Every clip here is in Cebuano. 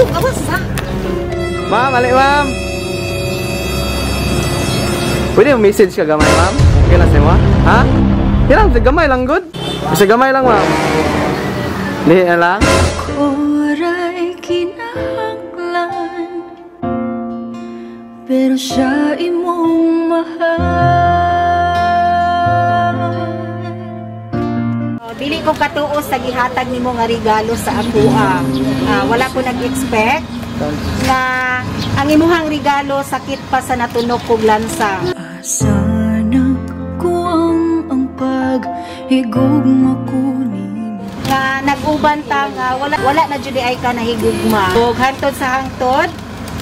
Dito, awas ha. Ma'am, ali ma'am. Pwede mo message ka gamay, ma'am? Okay lang sa imo, ha? Hirang, gamay lang good. Isa gamay lang, ma'am. Lihi na lang. Oray kinahanglan, pero siya imong mahal. Dili ko katuo sa gihatag nimo nga regalo sa akoa. Wala ko nag-expect na ang imuhang regalo sakit pa sa natunok kog lansa. Asa nagkuang ang pag-higugma ko nimo? Nga nag-uban ta nga wala na jud ay ka nahigugma. Ug hantod sa hangtod,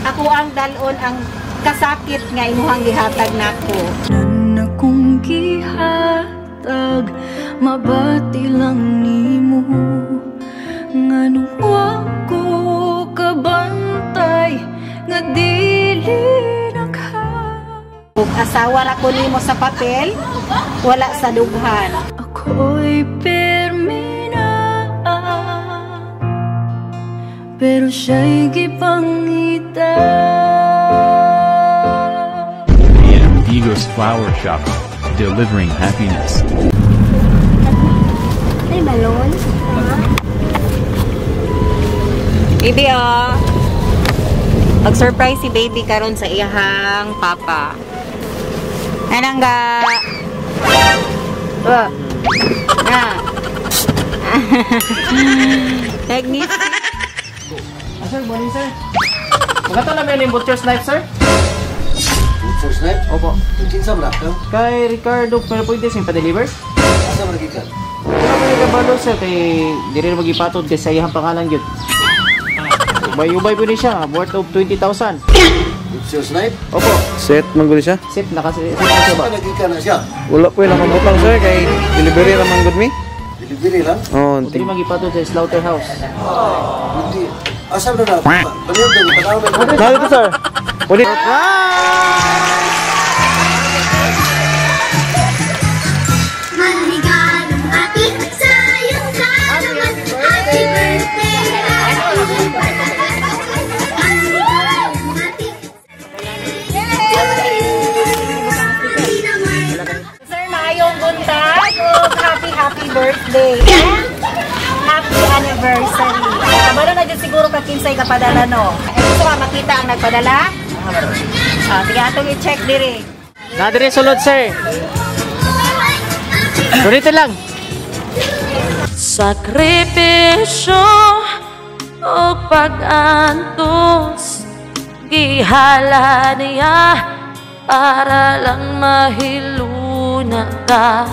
ako ang dalon ang kasakit nga imuhang gihatag nako. Nan akong gihatag, mabati lang nimo. Nganong wa ko kabantay nga dili nagha. Ug asawa ra ko nimo sa papel, wala sa dughan. Ako'y pirmi na, pero siya'y gipangita. AM Digos Flower Shop, delivering happiness. Ay, balon. Baby, oh. Mag-surprise si baby karon sa iyahang papa. Anang ga? Oh. Ah. Nagnis. Ah, sir, morning, sir. Magkata na yung butcher's knife, sir? Butcher's knife? Opo. Kinsa man ka? Kay Ricardo, pero pwede siyang pa-deliver? Asa man gikan? Wala mo yung kabalo, sir, kay diri na magipatod kay sa iyang pangalan gyud. Ubay-ubay po ni siya, worth of 20,000. Butcher's knife? Opo. Set man gud siya. Set na kasi, set na siya ba? Asa nagikan na siya? Wala po ilang mabutang, sir, kay delivery ra man gud mi. Delivery lang? Oh, Diri magipatod sa slaughterhouse. Hindi. Asa man na? Baliyog na tanaw na. Na dito, sir. Pwede. Manligalong ati, sayang ka naman. Happy birthday, happy birthday. Manligalong ati. Happy naman. Sir, maayong buntag ug happy happy birthday and happy anniversary. Kabalo na jud siguro ka kinsay kapadala, no. Eh, gusto ka makita ang nagpadala? Sige, atong i-check diri. Na diri sulod, sir. Dito lang. Sakripisyo o pag-antos, gihala niya para lang mahiluna ka.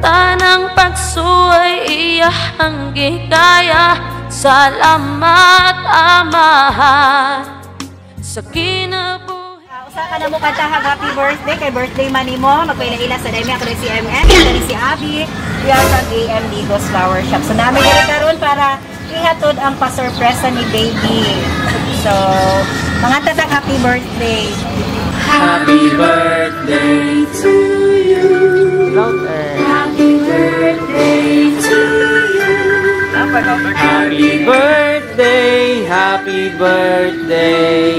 Tanang pagsuway iyahang gikaya. Salamat, Amahan, sa kinabuhi. Usa ka na mo kantahag happy birthday kay birthday man nimo. Magpaila-ila sa daymi ako rin si MM, ako rin si Abby. We are from AM Digos Flower Shop. So namin diri karon para ihatod ang pa-surpresa ni baby. So, mga tatag happy birthday. Happy birthday to you. Slaughter. Happy birthday to you. Happy birthday, happy birthday.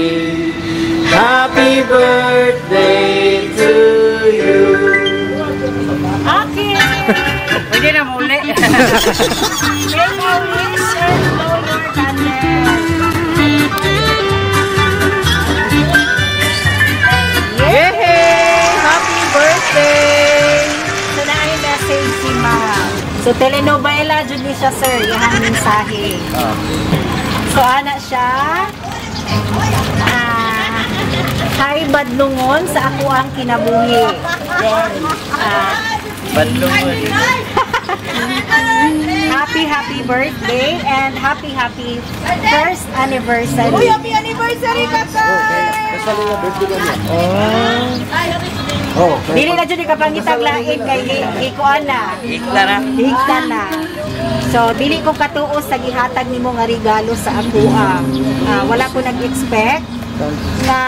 Happy birthday to you. Okay. Pwede na muli. Make a wish and blow your candle. Yay! Happy birthday! So na ay message si ma'am. So telenovela jud ni siya, sir, iyang mensahe. So ana siya. Hi badlungon sa ako ang kinabuhi. Then Badlungon. Happy happy birthday and happy happy first anniversary. Uy, happy anniversary kaka. Kasali nga birthday ka niya. Oh. Dili na jud kapangitag lain kay gikuan na. Higta na. Higta na. So dili ko katuo sa gihatag nimo nga regalo sa akoa. Wala ko nag-expect na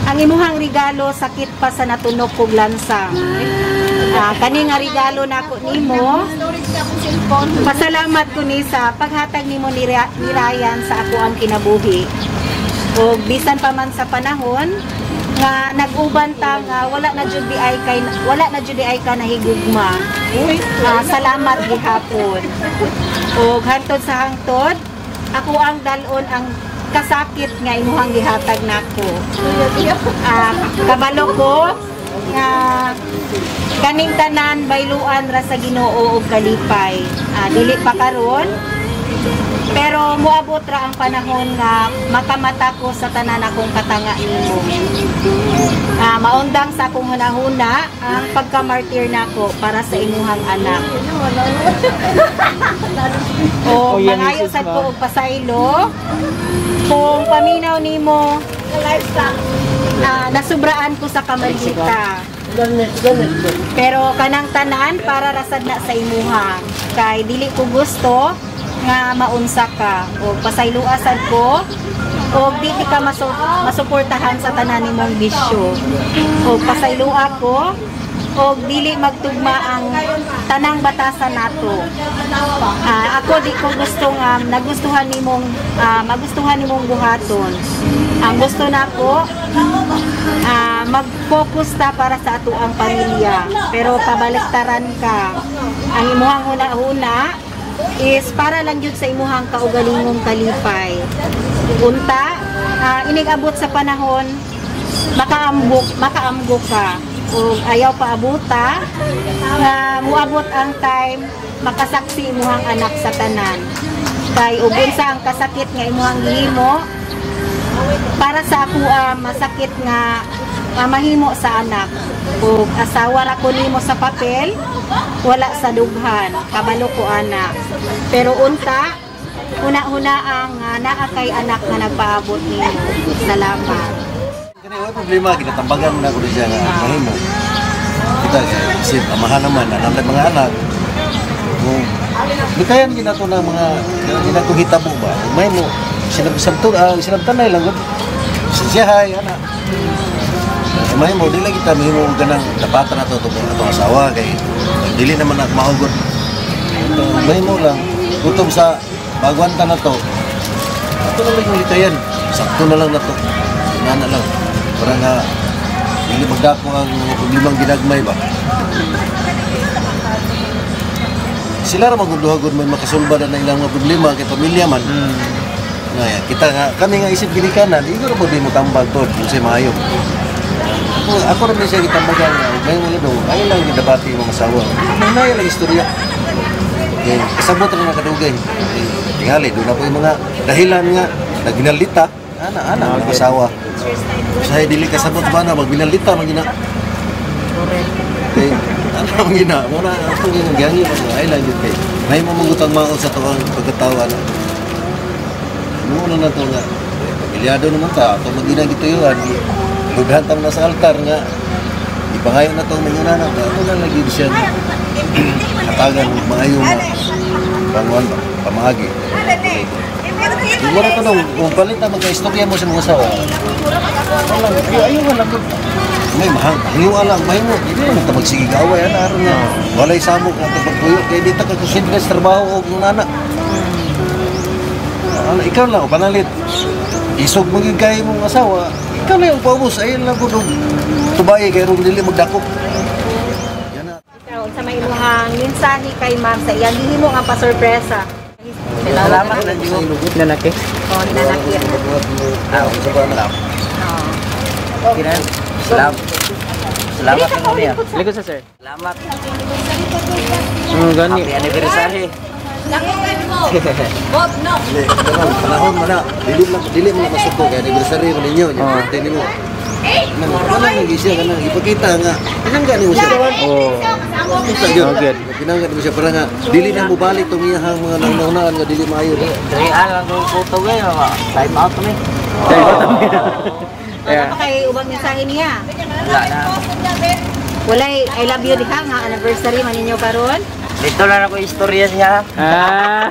ang imuhang regalo sakit pa sa natunok kog lansa. Kani nga regalo nako nimo, Pasalamat ko ni sa paghatag nimo ni Ryan sa ako ang kinabuhi. O bisan pa man sa panahon nga nag-uban ta nga wala na jud di ay kay wala na jud di ay ka nahigugma. Salamat gihapon. O hantod sa hangtod, ako ang dalon ang kasakit nga imuhang gihatag nako. Kabalo ko nga kaning tanan bayluan ra sa Ginoo og kalipay. Dili pa karon pero moabot ra ang panahon nga makamata ko sa tanan akong katanga nimo. Maundang sa akong hunahuna ang pagkamartir nako para sa imuhang anak. O mangayo sad ko og pasaylo kung paminaw nimo nasubraan ko sa kamalita. Pero kanang tanan para rasad na sa imuha. Kay dili ko gusto nga maunsa ka o pasayloa sad ko o dili ka masuportahan sa tanan nimong bisyo. O pasayloa ko o dili magtugma ang tanang batasan nato. Ako di ko gusto nga nagustuhan nimong magustuhan nimong buhaton. Ang gusto nako mag-focus ta para sa ato ang pamilya, pero pabaliktaran ka. Ang imuhang huna-huna is para lang yun sa imuhang kaugalingong kalipay. Unta, inig-abot sa panahon, makaambok ka. O ayaw paabuta, nga muabot ang time, makasaksi imuhang anak sa tanan. Kay ug unsa ang kasakit nga imuhang gihimo, para sa ako masakit nga mahimo sa anak. Ug asawa ra ko nimo sa papel, wala sa dughan, kabalo ko anak. Pero unta, huna-huna ang naa kay anak nga nagpaabot nimo. Salamat. Kani wala problema, ginatambagan na ko siya nga mahimo. Kita isip amahan naman, alam na mga anak. Kung likayan ginato na mga ginatong hitabo ba, mahimo sinabtanay lang gud. Siyahay ana. Mahimo dili kita mahimo ganang dapatan nato to atong asawa kay dili naman na maugod. Mahimo lang gutom sa baguan ta na to. Ato na lang likayan. Sakto na lang nato. Nana lang. Para nga dili magdako ang problemang ginagmay ba. Sila ra magunduhagod may makasulba na ilang mga problema kay pamilya man. Ngaya, kita nga kami nga isip ginikanan, igor mo di mo tambag to, unsay maayo. Ako ra siya gitambagan nga may wala do, ay lang gidabati imong asawa. Nay lang istorya. Kay kasabot ra na kadugay. Tingali do na po yung mga dahilan nga naginalita, ana ang asawa. Usahay dili kasabot ba na magbinalita man gina. Kay ana man gina, mo na ako gyang ay lang gyud kay. May mamugutang mao sa tuwang pagkatawa na. Muna na to nga, pamilyado naman ta, ito mag-ina gituyuan, lughan tam na sa altar nga, ipangayon na itong mga nanak, ito na lagi siya katagan, maayo nga, panguan ba, pamaagi. Yung wala ka nung, kung palit na magka-istorya mo sa mga asawa, ayaw nga lang, may mahang, ayaw lang, mahimo, hindi naman ito magsigigaway, ano, araw nga, walay samok na ito pagpuyo, kaya dito ka kusidra sa trabaho o ng nanak. Ikaw lang, panalit. Isog mo kay mong asawa, ikaw lang yung paubos. Ayun lang ko nung tubaye, kaya rong dili magdakop. Yan na. Ikaw, sa may imuhang mensahe kay ma'am sa iyang gihimo nga pasurpresa. Salamat na nanaki. Oh, nanaki. Salamat. Salamat na niya. Likod sa sir. Salamat. Gani. Happy anniversary. Panahon man na, dili mo na masuko kay anniversary man ninyo, yung birthday nimo. Wala nang siya kanang ipakita nga pinangga nimo siya. Oh. Kita gyud. Pinangga nimo siya para nga dili na mobalik tong iyahang mga nangnaunaan nga dili maayo. Dirian lang kong photo gay, time out mi. Time out mi. Wala pa kay ubang mensahe niya. Wala na. Walay I love you diha nga anniversary man ninyo karon. Dito na ako istorya niya. Ah.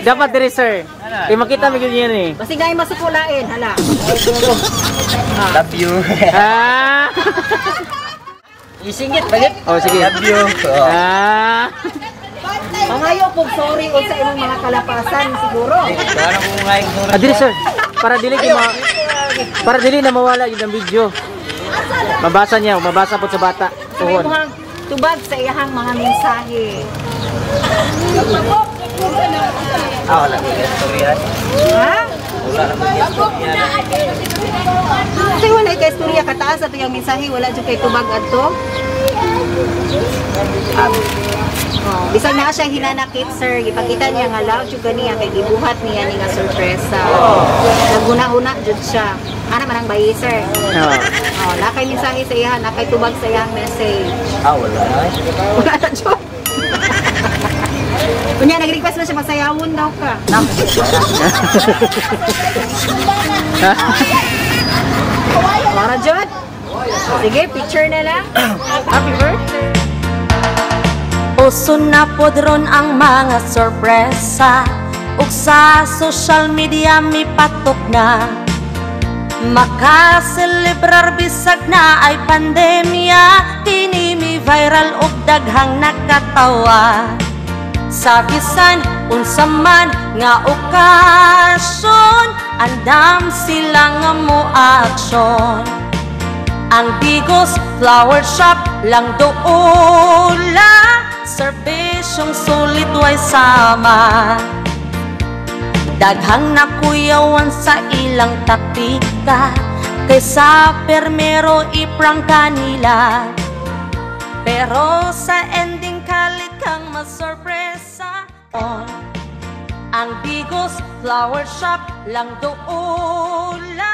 Dapat diri sir. Eh makita mi gyud yan eh. Basi gay masukulain hala. Love you. Ah. Isingit bagit. Oh sige. Love you. Ah. Mangayo po sorry o sa imong mga kalapasan siguro. Wala ko nga yung Ah, dili sir. Para dili na mawala yun ang video. Mabasa niya, mabasa po sa bata. Sa Tuhon. imong tubag sa iyahang mga mensahe. Ah, wala ko yung istorya. Ha? Wala na ko yung istorya. Kasi wala kay istorya kataas ato yung mensahe, wala jud kay tubag adto. Oh, bisan na siya hinanakit sir, gipakita niya nga loud jud kaniya kay gibuhat niya ni nga sorpresa. Naguna-una jud siya. Ana man ang bayi sir. Oo. Oh, na kay mensahe sa iya, na kay tubag sa iyang message. Ah, wala na eh. Wala na jud. Kunya nag-request na siya masayawon daw ka. Para jud. Sige, picture na lang. Happy birthday. Uso na pod ron ang mga sorpresa ug sa social media mipatok na. Makaselebrar bisag na ay pandemya. Kini mi viral ug daghang nakatawa. Sa bisan unsa man nga okasyon, andam sila nga mo aksyon. Ang Digos Flower Shop lang doula. Serbisyong sulit way sama. Daghang nakuyawan sa ilang taktika. Kaysa permero iprangka nila. Pero sa ending kalit kang masorpresa. Ang Digos Flower Shop lang doula.